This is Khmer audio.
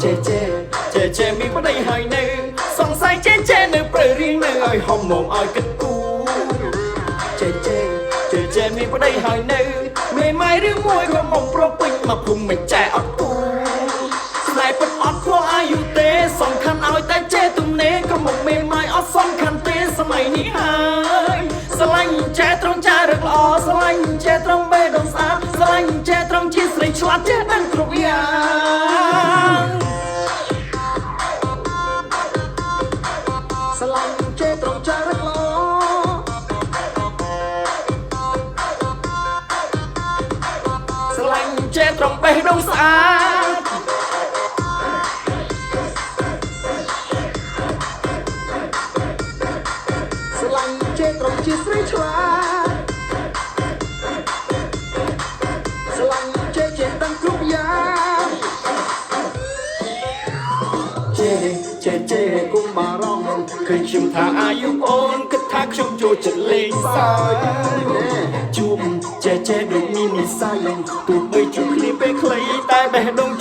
ចេចេចេចេមានប្តីហើយនៅសង្ស័យចេចេនៅព្រៅរៀងនៅឲ្យហំមុំឲ្យគិតគូចេចេចេចេមានប្តីហើយនៅមេម៉ាយឬមួយក៏មកប្រពេញមកភូមិមិនចែអត់គូស្នេហ៍ពិតអត់ខ្វល់អាយុទេសំខាន់ឲ្យតែចេទំនេរក៏មកមេម៉ាយអត់សំខាន់ទេសម័យនេះហើយស្រឡាញ់ចេត្រង់ចារឹកល្អស្រឡាញ់ចេត្រង់បេះដូងស្អាតស្រឡាញ់ចេត្រង់ជាស្រីឆ្លាតចេះដឹងគ្រប់យ៉ាង ស្រឡាញ់ចេត្រង់ចារឹកល្អ ស្រឡាញ់ចេត្រង់បេះដូងស្អាត ស្រឡាញ់ចេត្រង់ជាស្រីឆ្លាតស្រឡាញ់ចេចេះដឹងគ្រប់យ៉ាង ចេចេចេ គុំបារម្ភ ឃើញខ្ញុំថាអាយុអូនគិតថាខ្ញុំចូលចិត្តលេងសើចជួបចេចេដូចមាននិស័យទោះបីជួបគ្នាពេលខ្លីតែបេះដូង